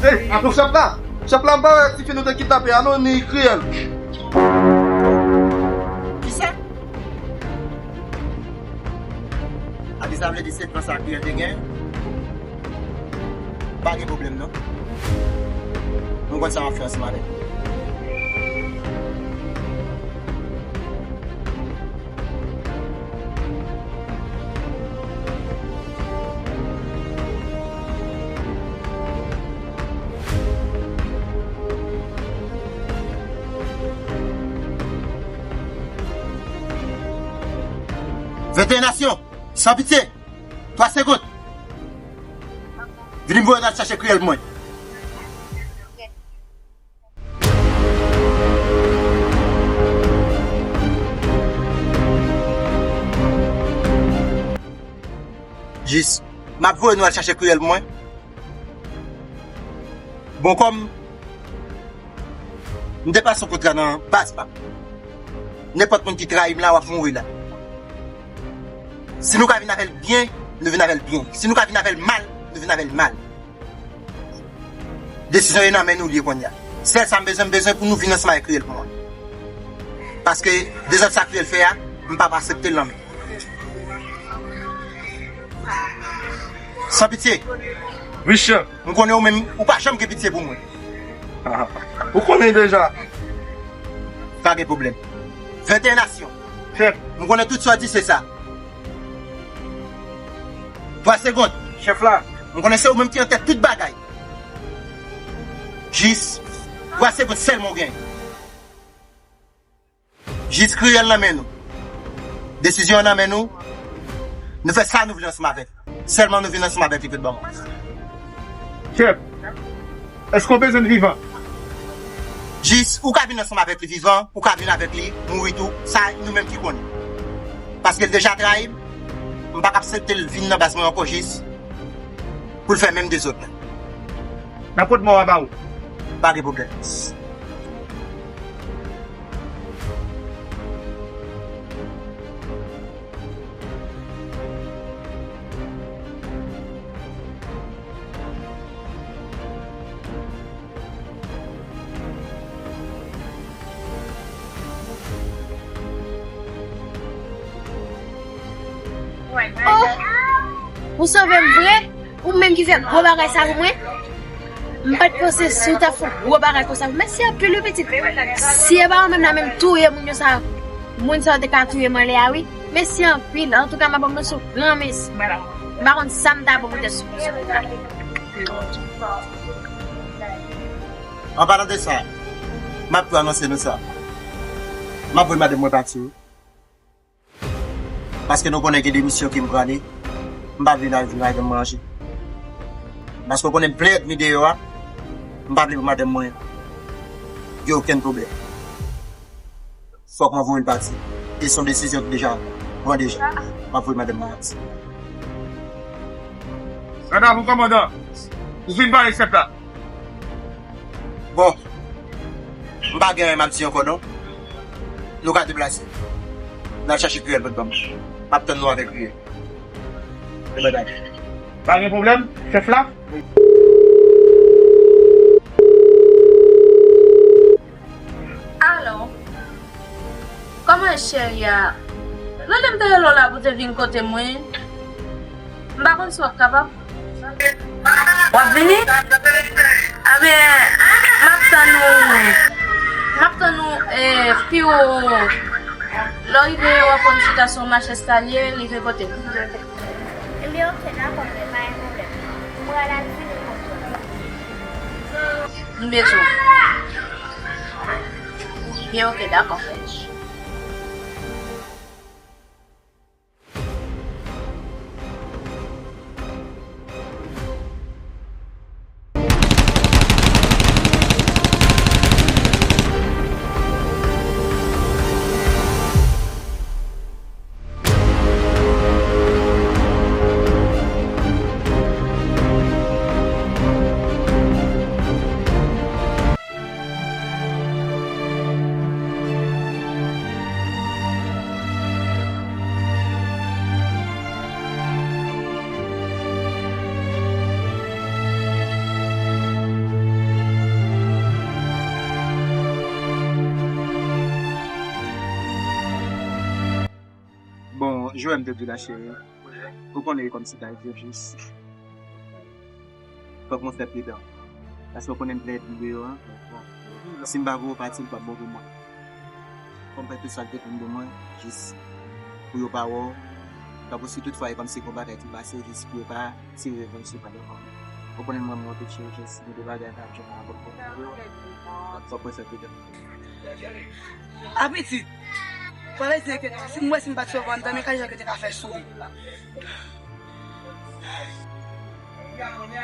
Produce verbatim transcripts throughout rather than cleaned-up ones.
Ey, atò chèf la! Chèf la, m pa wè tifi nou te kidnape a non, ni Kriyèl. Kisa? Abi sa vle di se plan sa Kriyèl te gen? Pa gen pwoblèm non. Nou konn sa m ap fè ansanm avèk. Venteyen nasyon, san pitye, twa segonn. Vini m voye n al chache Kriyèl pou mwen. Jis, m ap voye nou al chache Kriyèl pou mwen. Bon, kòm m te pase yon kontra nan baz pa m, nenpòt moun ki trayi m la, w ap mouri la. Si nou ka vin avè l byen, nou vin avè l byen. Si nou ka vin avè l mal, nou vin avè l mal. Desizyon yo nan men nou l ye kounye a. Sèl sa m bezwen, m bezwen pou nou vin ansanm avèk Kriyèl pou mwen. Paske dezòd sa Kriyèl fè a, m p ap aksepte l nan men. San pitye. Wi, chèf. M konnen ou menm, ou pa janm gen pitye pou mwen. Ah, ou konnen deja. Pa gen pwoblèm. Venteyen nasyon. Chèf. M konnen tout sa w di se sa. Twa segonn. Chèf la. M konnen se ou menm ki an tèt tout bagay. Jis twa segonn sèlman w genyen. Jis Kriyèl nan men nou. Desizyon an nan men nou. Nou fè sa nou vle ansanm avèk. Sèlman nou vin ansanm avèk li pou l ban mwen. Chèf, èske w bezwen l vivan? Jis, ou ka vin ansanm avèk li vivan, ou ka vin avèk li mouri tou, sa nou menm ki konnen. Paske l deja trayi m, m pa ka aksepte l vin nan baz mwen ankò jis pou l fè menm dezòd la. N ap pot mò a ba ou. Pa gen pwoblèm. Oh! Ou sove m vre? Ou menm ki fè gwo bagay sa pou mwen? M pa t panse si w t ap fè gwo bagay konsa. Mèsi anpil wi pitit. Si e pa ou menm la menm touye moun yo sa, moun sa yo te ka touye m anlè a wi. Mèsi anpil. Antouka m ap ban w yon gran mèsi. M pa konn sa m ta ba w poutèt sou. An palan de sa, m ap tou anonse nou sa. M ap voye madanm mwen pati wi. Paske nou konnen gen de misyon ke m prale, m pa vle n al jwe madanm mwen anje. Paske w konnen m plen ènmi deyò a, m pa vle pou madanm mwen gen okenn pwoblèm. Fòk mwen voye l pati. E se yon desizyon ki deja pran deja. M ap voye madanm mwen pati. Gad avè w kòmandan, ou fin pale chèf la. Bon, m pa gen anyen m ap di ankò non. Nou ka deplase. N al chache Kriyèl pou n ban m. M ap tann nou avèk Kriyèl. Demen maten. Pa gen pwoblèm, chèf la. Alo. Kòman cheri a? Lòt lè m te rele w la pou te vin kote m wi. M pa konn si w ap kapab. W ap vini? Ebyen, m ap tann ou. M ap tann ou, eh, pi wo. Lè w rive, w ap konn si gason Manchester li ye, rive kote m. Ebyen, oke, dakò, frè, pa gen pwoblèm. M pral al vini kote w. M bezwen w. Byen, oke, dakò, frè. Jwè m te di la, cheri. Ou konnen e kòmsi ta di jis. Fòk mwen fè pridan. Paske ou konnen m gen ènmi deyò a. Si m pa voye w pati, l p ap bon pou mwen. Fò m fè tout sa k depann de mwen, jis pou yo pa wè w. Tankou si toutfwa e kòmsi gon bagay ki pase, jis pou yo pa tire revanj sou pa devan. Ou konnen mwen, mwen te cheri, jis gen de bagay ka ap jwenn nan bòt kò. Fòk mwen fè pridan. A pitit, pale di ke si m wè si m pa t sove anndan, men ka jan ke te ka fè souri.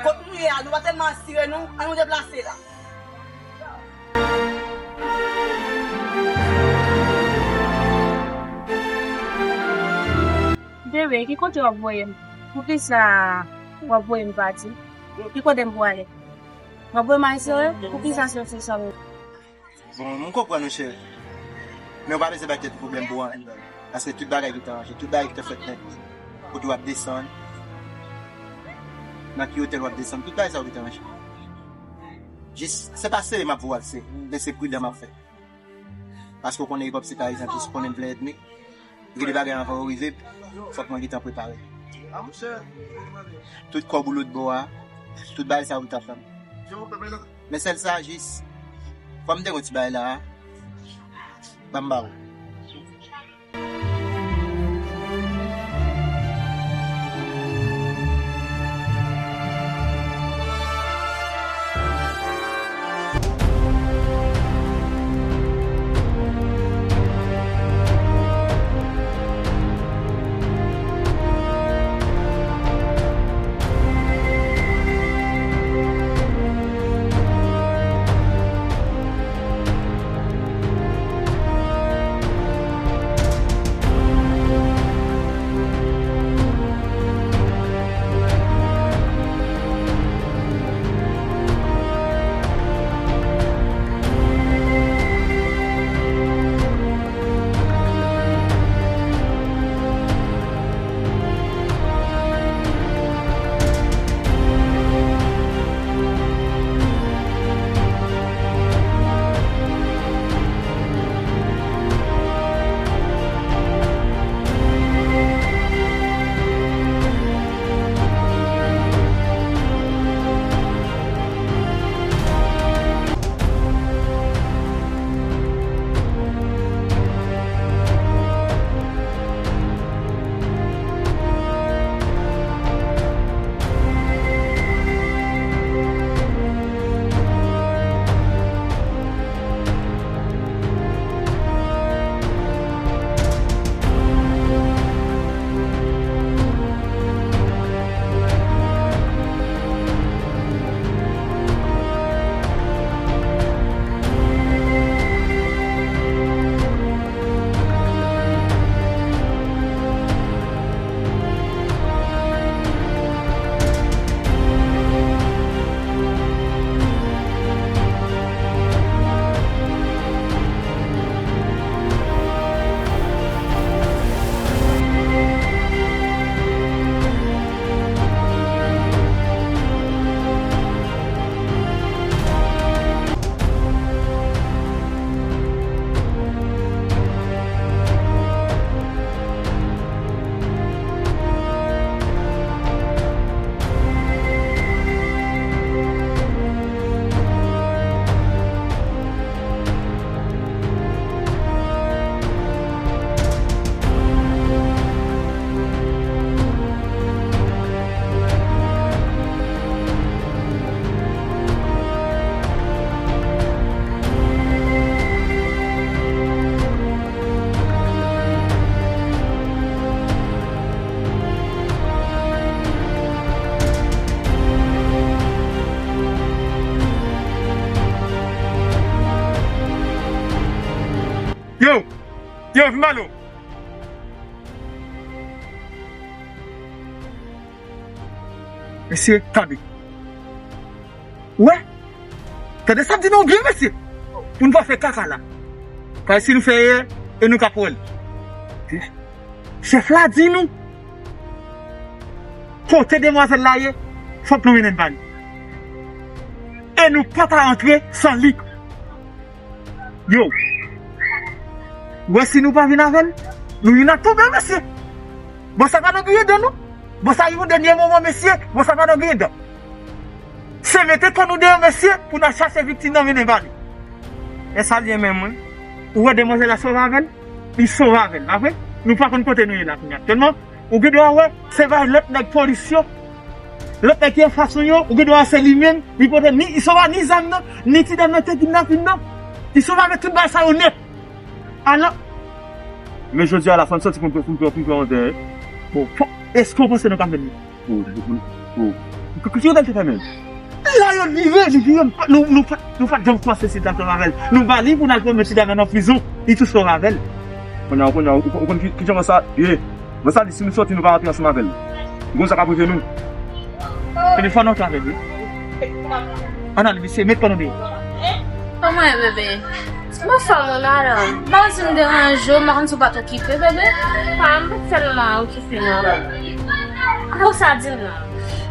Kot nou ye a, nou pa tèlman asire nou, an nou deplase la. Bebe, ki kote w ap voye m? Poukisa w ap voye m pati? Ki kote m pou ale? W ap voye m al sere? Poukisa se se sa? Bon, m konprann ou, cheri. Men ou pa bezwen bay tèt ou pwoblèm pou anyen. Paske tout bagay vin ranje, tout bagay vin fèt nèt. Kote w ap desann, nan ki otèl w ap desann, tout bagay sa yo vin ranje. Jis, se pa sere m ap voye w al sere, men se pridan m ap fè. Paske ou konnen epòp se pa egzanp, jis ou konnen m vle ènmi. Gen de bagay anvan yo rive, fòk mwen gentan prepare. Tout kòb ou lòt bò a, tout bagay sa yo ou t ap fè m. Men sèl sa, jis, fò m te gon ti bagay la a, ban m ba ou. Yo! Yo, vin ba nou! Mesye, tande. Ou wè? Tande sa m di nou byen, mesye. Pou n pa fè kaka la. Paske si nou fè erè, e nou k ap wè l. Chèf la di nou, kote demwazèl la ye, fòk nou mennen l ba li. E nou pa ta antre san li. Yo, ou wè si nou pa vin avè l, nou youn ap tonbe, mesye. Bon, sa pa nan griyen dan, non. Bon, sa rive yon dènye moman, mesye. Bon, sa pa nan griyen dan. Se mete kò nou deyò, mesye, pou n al chache viktim nan mennen ba li. E sa l ye menm, wi. Ou wè demwazèl la sove avè l? Li sove avè l, pa vre? Nou pa konn kote nou ye la kounye a. Tèlman, ou gen dwa wè, se bay lòt nèg polis yo, lòt nèg ki anfas nou yo, ou gen dwa wè se li menm, li pote ni, li sove ni zam nan, ni ti dam nan te kidnapin nan. Li sove avèk tout bagay sa yo nèt. Alò, men jodi a la, fò n sòti pou n pran, pou n pran, pou n pran yon tè. Bon, fò, èske w panse nou ka fè l? Oh, oh, oh. Ki, ki, ki yo t al te fè menm? La yo vire, li vire, nou, nou pa, nou pa t janm kòmanse se t ansanm avè l. Nou ba li pou n al pran mesye dam nan nan prizon, li tou sove avè l. Kounye a, kounye a, ou, ou konn ki, ki jan sa ye? Bon, sa di, si nou sòti, nou pa rantre ansanm avè l. Ou konn sa k ap rive nou? Telefòn nan ou t avè l, wi. Ann al, mesye, met kò nou deyò. Kòman e, bebe? Mwen fè mwen madanm. M pa konn si m deranje w, m pa konn si w pa t okipe, bebe. Pa, m pa t tèlman okipe, non. Bon, sa di m la.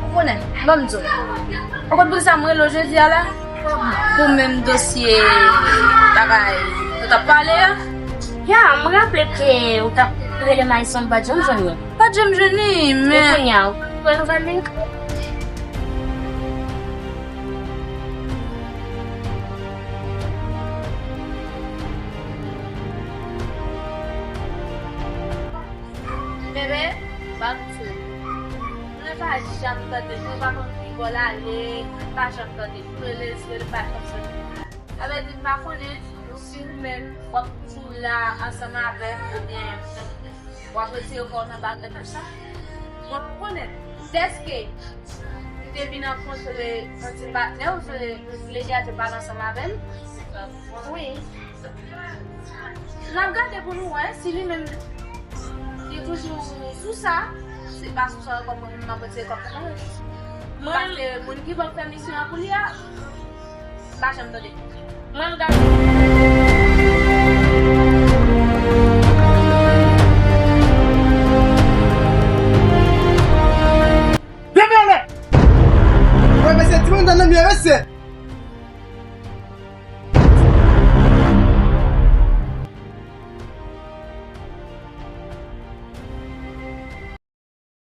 Ou konnen, ban m di w. Ou konn poukisa m rele w jodi a la? Pou menm dosye bagay nou t ap pale a? Ya, m raple ke ou t ap rele Maïson, m pa t janm jwenn li. Pa t janm jwenn li, men. E kounye a, ou wè nouvèl li? Bebe, ban m di w. Mwen pa janm tande, mwen pa konn ki bò l ale, mwen pa janm tande. M rele l, rele l, pa janm sonje. Sa vle di m pa konnen si ou menm w ap toujou la ansanm avè m oubyen w ap retire kò w nan bagay konsa. Mwen pa konnen. Dèske li te vin rankontre yon ti patnè, ou vle, vle di a te pale ansanm avè m? Wi. N ap gade pou nou wè si li menm li toujou sou sa. Si pa sou sa ankò, mwen menm m ap retire kò m nan men l. Paske moun ki ban m fè misyon an pou li a, m pa janm tande. Mwen m gade.